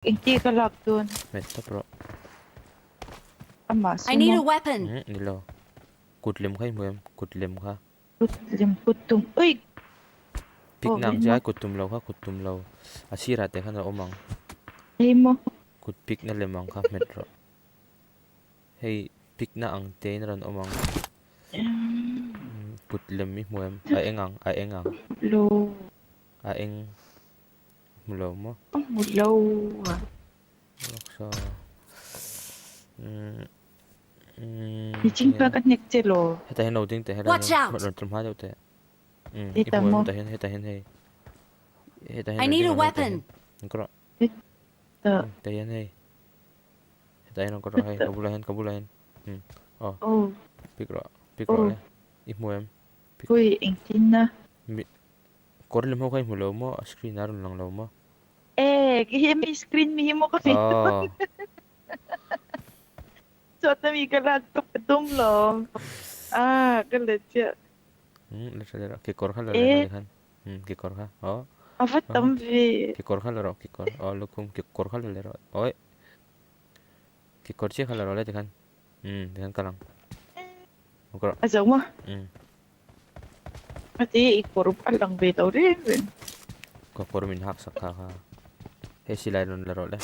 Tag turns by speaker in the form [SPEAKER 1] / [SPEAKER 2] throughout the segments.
[SPEAKER 1] Engti ka lak dawn?
[SPEAKER 2] Hmet tawp rawh.
[SPEAKER 1] Amah
[SPEAKER 3] I need a
[SPEAKER 1] sumo.
[SPEAKER 3] weapon.
[SPEAKER 2] Umm ni lo. Kut lem kha i hmu em? Kut lem kha.
[SPEAKER 1] Kut lem kut tum ui.
[SPEAKER 2] Pik na ang che ai kut tum lo kha kut tum lo. A sirah te khan a awm ang.
[SPEAKER 1] Hei maw.
[SPEAKER 2] Kut pik na lem ang kha hmet rawh. Hei pik na ang te in a rawn awm ang. Kut lem i hmu em? A eng ang a eng ang.
[SPEAKER 1] Lo.
[SPEAKER 2] A eng. Hmu lo maw?
[SPEAKER 1] Ka hmu lo a.
[SPEAKER 2] Laksa. Umm. Umm.
[SPEAKER 1] Ni ching chuan ka hnek che law.
[SPEAKER 2] Hetah hian lo ding teh helai
[SPEAKER 3] Watch
[SPEAKER 2] hian.
[SPEAKER 3] out!
[SPEAKER 2] Rawn tlum hma deuh teh. Umm. I
[SPEAKER 1] Hetah
[SPEAKER 2] hmu em
[SPEAKER 1] maw?
[SPEAKER 2] hetah hian hetah hian hei. Hetah hian
[SPEAKER 3] I
[SPEAKER 2] rawn
[SPEAKER 3] need
[SPEAKER 2] ding
[SPEAKER 3] a
[SPEAKER 2] rawh hetah hian.
[SPEAKER 3] weapon.
[SPEAKER 2] Rawn kawr rawh.
[SPEAKER 1] Hetah.
[SPEAKER 2] Umm tah hian hei. Hetah hian rawn kawr rawh hei ka bulah hian ka bulah hian. Umm. Aw.
[SPEAKER 1] Aw.
[SPEAKER 2] Pick rawh. Pick rawh
[SPEAKER 1] Aw.
[SPEAKER 2] le. I hmu em? Pick.
[SPEAKER 1] Khawi engtin a?
[SPEAKER 2] Mi Kawr lem ho kha i hmu lo maw? A screen a rawn lang lo maw?
[SPEAKER 1] E, ki hi mi screen mi hi maw ka hmu
[SPEAKER 2] Aw.
[SPEAKER 1] Chuan a mi ka lak tawp ka tum lo. Ah, ka let chiah.
[SPEAKER 2] Umm, la tha leh rawh. Kekawr kha la leh ngai khan. Umm, kekawr kha. Aw.
[SPEAKER 1] A va tam ve.
[SPEAKER 2] Kekawr kha la rawh, kekawr. Aw, lukhum kekawr kha la leh rawh. Awi. Kekawr chiah kha la rawh le tikhan. Umm, tikhan kal ang.
[SPEAKER 1] A zo maw? A ti i kawr a lang ve lo reng reng.
[SPEAKER 2] Ka kawr min hak sak kha kha. Hei silai rawn la rawh le.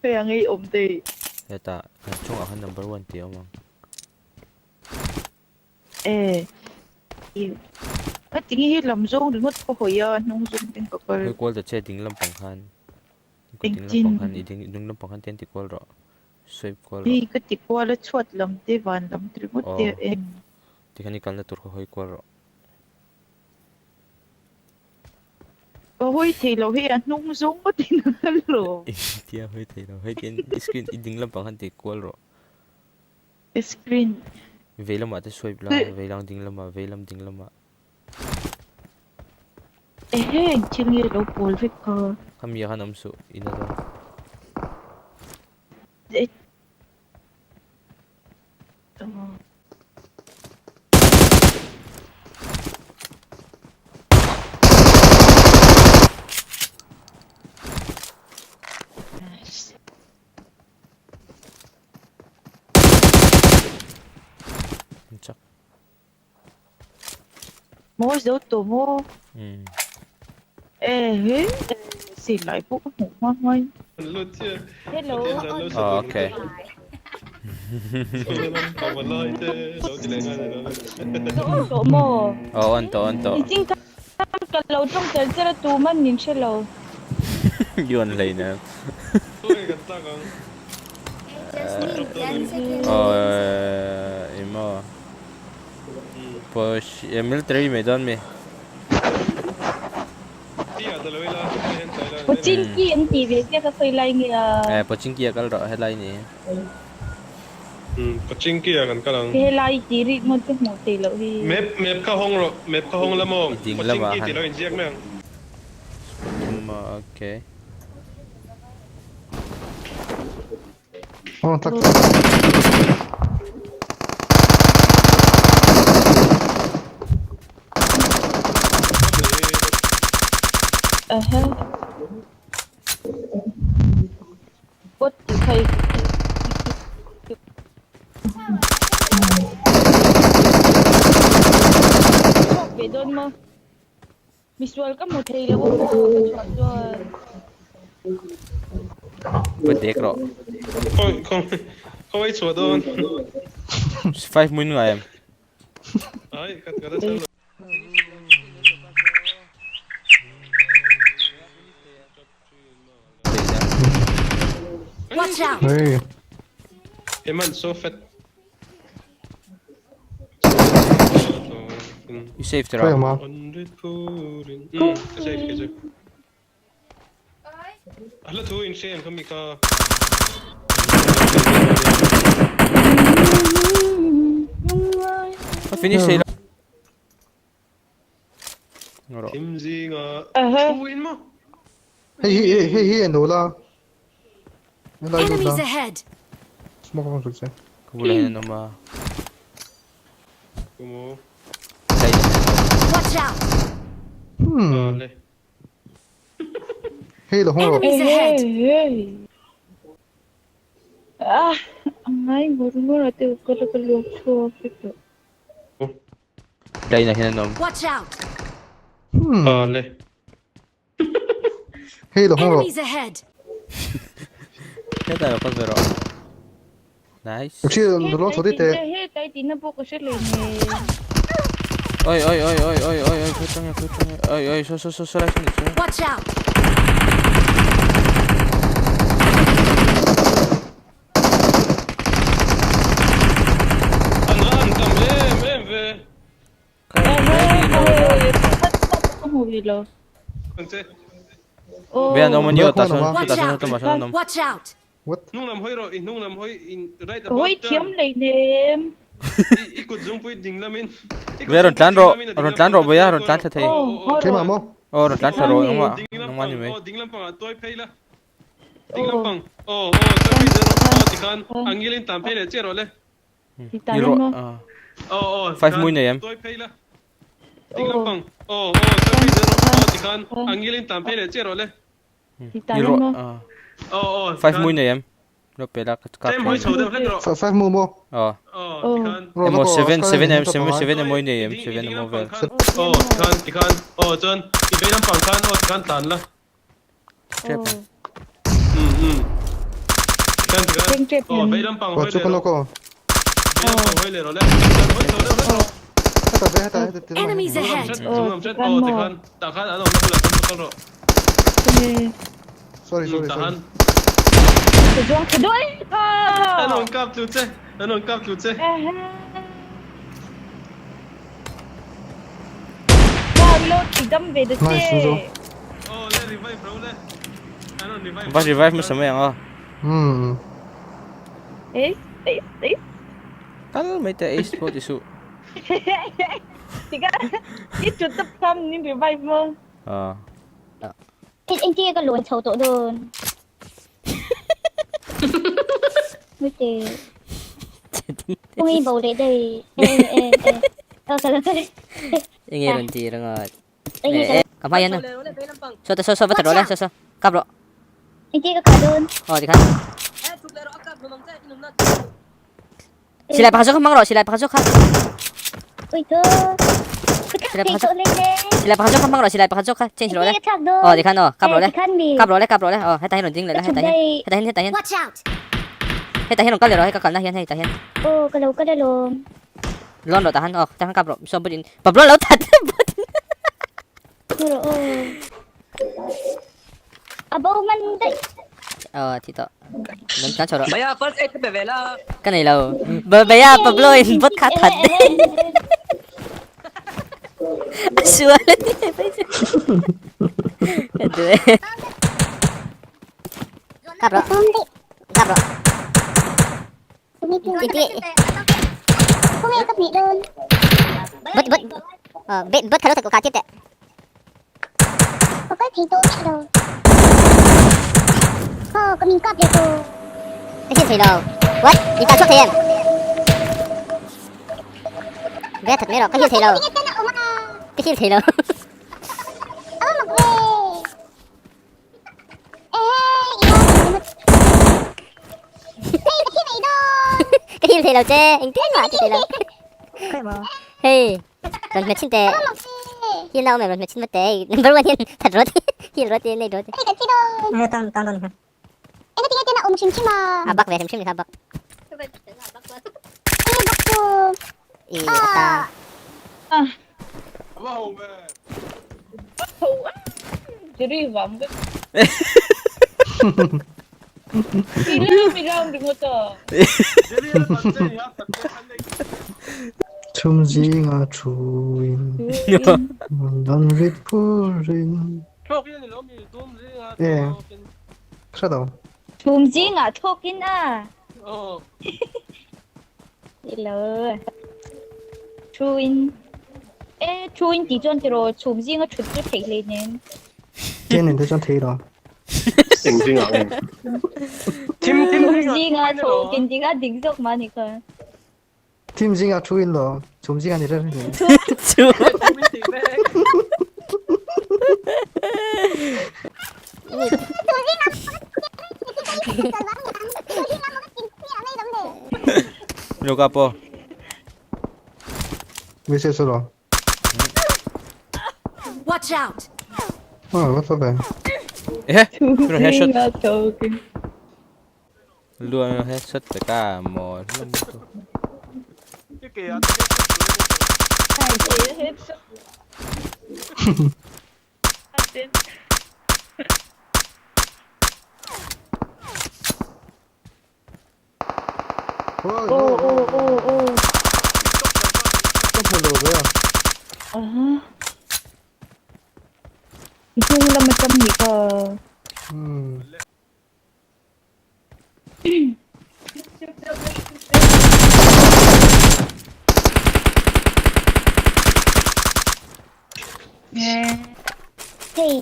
[SPEAKER 1] Hei ang ei awm daih.
[SPEAKER 2] Hetah kan chungah khan number one tih a awm ang.
[SPEAKER 1] E i a tinge hi lam zawng ringawt ka hawi a hnung zawng ten ka kal.
[SPEAKER 2] Hawi kual ta che ding lampang khan. Ka ding lampang khan i ding ding lampang khan ten ti kual rawh. Swipe kual rawh.
[SPEAKER 1] Hei ka ti kual a chhuat lam te van lam te ringawt te a en.
[SPEAKER 2] Tikhan i kalna tur kha hawi kual rawh.
[SPEAKER 1] Ka hawi thei lo hei a hnung zawng ngawt in a kal lo.
[SPEAKER 2] Tia hawi thei lo hei tian i screen i ding lampang khan ti kual rawh.
[SPEAKER 1] I screen.
[SPEAKER 2] Vei lamah te swipe la vei lang ding lamah vei lam ding lamah.
[SPEAKER 1] Ehe eng thil nge lo pawl vek kha.
[SPEAKER 2] Khami ah khan awm suh in a dawn. Chak.
[SPEAKER 1] Mawi zo tawh maw? Ehe silai pawh ka hmuh hma hma in.
[SPEAKER 4] Hello.
[SPEAKER 2] Oh, okay.
[SPEAKER 4] Tawh maw?
[SPEAKER 2] Oh, on tawh, on tawh.
[SPEAKER 4] Niching khan ka lo tawng cher cher a tu man min hre lo.
[SPEAKER 2] Yun hlei na. Oh, imo. Push military mai dawn mi.
[SPEAKER 4] Pochinki an tih ve chiah ka sawi lai nge a.
[SPEAKER 2] Eh Pochinki a kal rawh helai ni.
[SPEAKER 5] Pochinki a kan kal ang.
[SPEAKER 4] Helai tih rik ngawt ka hmuh theih loh hi.
[SPEAKER 5] Map map kha hawng rawh map kha hawng la maw Pochinki tih lo inziak mai ang.
[SPEAKER 2] Okay.
[SPEAKER 6] Oh, tak.
[SPEAKER 4] Aha. Bot tih kha i Chhuak ve dawn maw? Misual ka hmu thei lo a maw ka chhuah chuan.
[SPEAKER 2] Va dek rawh.
[SPEAKER 5] Khawi chhuah dawn.
[SPEAKER 2] Five min ngai em?
[SPEAKER 5] Ai ka ka chal lo.
[SPEAKER 3] Watch out!
[SPEAKER 6] Hey.
[SPEAKER 5] Eman so fat.
[SPEAKER 2] I save tira.
[SPEAKER 5] Hla thu in hre em kha mi kha.
[SPEAKER 2] Ka finish thei lo.
[SPEAKER 5] Thim zinga thu in maw?
[SPEAKER 6] Hei hi hei hi en lo la. Helai lut la.
[SPEAKER 3] Enemies ahead!
[SPEAKER 6] Smoke ang hril che.
[SPEAKER 2] Ka bulah hian an awm a.
[SPEAKER 5] Kumo.
[SPEAKER 3] Watch out!
[SPEAKER 6] Hmm. Hei lo hawng rawh.
[SPEAKER 3] Enemies ahead!
[SPEAKER 4] Ah, a ngai ngur ngur a te ka la ka luak chhuak vek tawh.
[SPEAKER 2] Line ah hian an awm.
[SPEAKER 3] Watch out!
[SPEAKER 5] Awle.
[SPEAKER 6] Hei lo hawng rawh.
[SPEAKER 3] Enemies ahead!
[SPEAKER 2] Hetah lo kal ve rawh. Nice.
[SPEAKER 6] Thi lo chho teh.
[SPEAKER 4] Hetlai tihna pawh ka hre leh nge.
[SPEAKER 2] Oi oi oi oi oi oi oi khawi tang nge khawi tang nge oi oi saw saw saw saw lai saw ni saw.
[SPEAKER 3] Watch out!
[SPEAKER 5] An an tam em em ve.
[SPEAKER 2] Ka ready lo.
[SPEAKER 4] Ka hmu ve lo.
[SPEAKER 5] Ang che.
[SPEAKER 2] Ve an awm a ni aw tah sawn
[SPEAKER 3] Watch
[SPEAKER 2] tah sawn
[SPEAKER 3] out!
[SPEAKER 2] tah sawn an awm.
[SPEAKER 3] Watch out!
[SPEAKER 6] What?
[SPEAKER 5] Hnung lam hawi rawh i hnung lam hawi in right
[SPEAKER 4] Ka hawi
[SPEAKER 5] about
[SPEAKER 4] thiam
[SPEAKER 5] turn.
[SPEAKER 4] hleinem.
[SPEAKER 5] I kut zungpui ding lamin.
[SPEAKER 2] Ve rawn tlan rawh rawn tlan rawh Bawia rawn tlan thla thei.
[SPEAKER 6] Keimah maw?
[SPEAKER 2] Aw rawn tlan thla rawh engmah engmah ni mai.
[SPEAKER 5] Aw ding lampang ah tuai phei la. Ding lampang aw aw tuai phei zel rawh aw tikhan angil in tan phei leh chiah rawh le.
[SPEAKER 2] Ni rawh
[SPEAKER 5] Aw aw
[SPEAKER 2] Five mui nei em?
[SPEAKER 5] Tuai phei la. Ding lampang aw aw tuai phei zel rawh aw tikhan angil in tan phei leh chiah rawh le.
[SPEAKER 2] Ni rawh Five mui nei em? Lo pe la ka kap
[SPEAKER 5] Tlem hawi chho deuh hlek rawh.
[SPEAKER 6] Five mu maw?
[SPEAKER 2] Aw.
[SPEAKER 5] Aw tikhan.
[SPEAKER 2] Emaw seven seven em seven seven emaw i nei em seven emaw vel.
[SPEAKER 5] Aw tikhan tikhan aw chuan i vei lampang khan aw tikhan tlan la.
[SPEAKER 2] Trap.
[SPEAKER 5] Um um. Tikhan tikhan aw vei lampang hawi leh rawh. Vei lampang hawi leh rawh le. Hawi chho deuh hlek rawh.
[SPEAKER 6] Heta ve heta heta ti
[SPEAKER 3] Enemies ahead.
[SPEAKER 5] Chung lam hret aw tikhan tah khan an awmna bulah chuan va kal rawh.
[SPEAKER 6] Sorry sorry sorry.
[SPEAKER 4] Ka zuang tha duai kha.
[SPEAKER 5] An rawn kap tlu che an rawn kap tlu che.
[SPEAKER 4] Ka lo ti dam ve ta che.
[SPEAKER 5] Aw le revive ro le. An rawn revive.
[SPEAKER 2] Va revive hmasa mai ang aw.
[SPEAKER 6] Hmm.
[SPEAKER 4] Ace ace ace.
[SPEAKER 2] Kal mai teh ace pawh ti suh.
[SPEAKER 4] Tika i chut ta pham nin revive maw.
[SPEAKER 2] Aw.
[SPEAKER 7] Engtin nge ka lawn chho tawh dawn? Mite. Kawng i bo leh daih. E e e. Aw ka lo kal.
[SPEAKER 8] Enge rawn ti ringawt. Ka hma hian Saw ta saw saw va ta rawh le saw saw kap rawh.
[SPEAKER 7] Engtin nge ka kah dawn?
[SPEAKER 8] Aw tikhan. Silai pakhat zawk kha hmang rawh silai pakhat zawk kha.
[SPEAKER 7] Ui tho. Silai pakhat zawk.
[SPEAKER 8] Silai pakhat zawk kha hmang rawh silai pakhat zawk kha change rawh le. Aw tikhan aw kap rawh le. Kap rawh le kap rawh le aw hetah hian rawn ding leh la hetah hian hetah hian hetah hian.
[SPEAKER 3] Watch out.
[SPEAKER 8] Hetah hian rawn kal leh rawh hei ka kalna hian hei tah hian.
[SPEAKER 7] Aw ka lo kal alawm.
[SPEAKER 8] Lawn rawh tah han aw tah khan kap rawh saw but in Pablo lo that but.
[SPEAKER 7] Rawh aw. A bo man daih.
[SPEAKER 8] Aw thi tawh. Nan tlan chho rawh.
[SPEAKER 9] Baya first aid ka pe ve la.
[SPEAKER 8] Ka nei lo. Baya Pablo in bot kha that daih. A sual a ni hei phei chu. Ka duh e.
[SPEAKER 7] Kap rawh. Kap rawh.
[SPEAKER 10] Bot bot bot kha lo kha tir teh. Cái gì đâu? What? Đi ta chốt thầy em. Bé thật mấy rồi, cái gì thầy đâu? Cái gì thầy đâu? Cái gì thầy đâu chứ? Anh tiếc mà, thầy đâu. Hey, rồi mẹ xin tệ. Hiền đâu mẹ rồi mẹ xin mất tệ. Number one hiền thật rồi. Hiền rồi này rồi. À bắc về xem xem thì bắc. Ý ta.
[SPEAKER 4] Jerry vang vek. Ila mi round ringawt a.
[SPEAKER 6] Chhum zinga thuin dan rit phurin. E hre lo.
[SPEAKER 4] Chhum zinga thawkin a. Ilo. Thuin. E thuin tih chuan tiraw chhum zinga thut chu theih hlei nen.
[SPEAKER 6] Chen in te chuan thei lo.
[SPEAKER 5] Eng zingah nge?
[SPEAKER 4] Chhum zinga thawkin tih kha dik zawk mah ni kha.
[SPEAKER 6] Thim zinga thuin lo. Chhum zinga ni reng reng.
[SPEAKER 8] Chhum.
[SPEAKER 2] Luka po.
[SPEAKER 6] Message lo.
[SPEAKER 3] Watch out!
[SPEAKER 6] Oh, what's up there?
[SPEAKER 2] Eh, pero headshot. Luôn headshot tất cả một luôn.
[SPEAKER 6] Oh,
[SPEAKER 1] Oh, oh, oh, oh.
[SPEAKER 6] Ka hmu lo ve a.
[SPEAKER 1] Ah. Hnung lam atang ni kha.
[SPEAKER 7] Hei,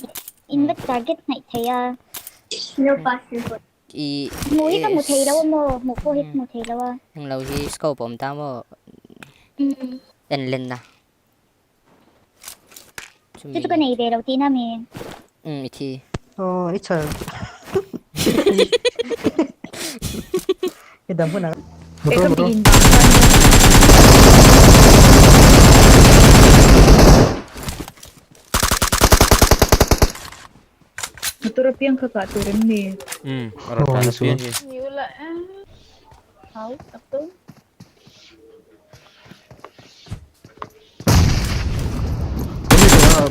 [SPEAKER 7] in va target hnaih thei a.
[SPEAKER 8] I
[SPEAKER 7] Hmuh hi ka hmu thei lo a maw? Hmuh pawh hi ka hmu thei lo a.
[SPEAKER 8] Heng lo hi scope a awm ta maw? En len na.
[SPEAKER 7] Chu chu ka nei ve lo tihna mi?
[SPEAKER 8] Umm i thi.
[SPEAKER 9] Aw i chal. I dam hun a.
[SPEAKER 6] Motor motor.
[SPEAKER 1] Motor a piang kha kah tur em ni?
[SPEAKER 2] Umm a rawn tlan a piang hi.
[SPEAKER 1] Ni ula eh. Hau tak tu.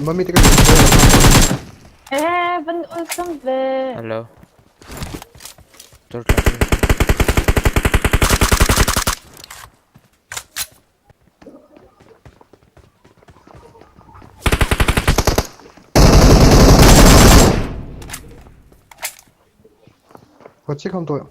[SPEAKER 6] Mami te ka
[SPEAKER 1] Eh, van awesome ve.
[SPEAKER 2] Hello. Tur tla chu.
[SPEAKER 6] Có chết không tôi?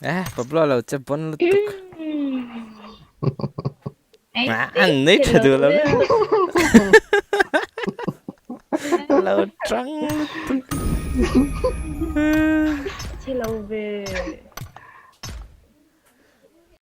[SPEAKER 2] Eh, Pablo lo che bon lutuk. À, ăn nít được lắm. Lo trắng lutuk.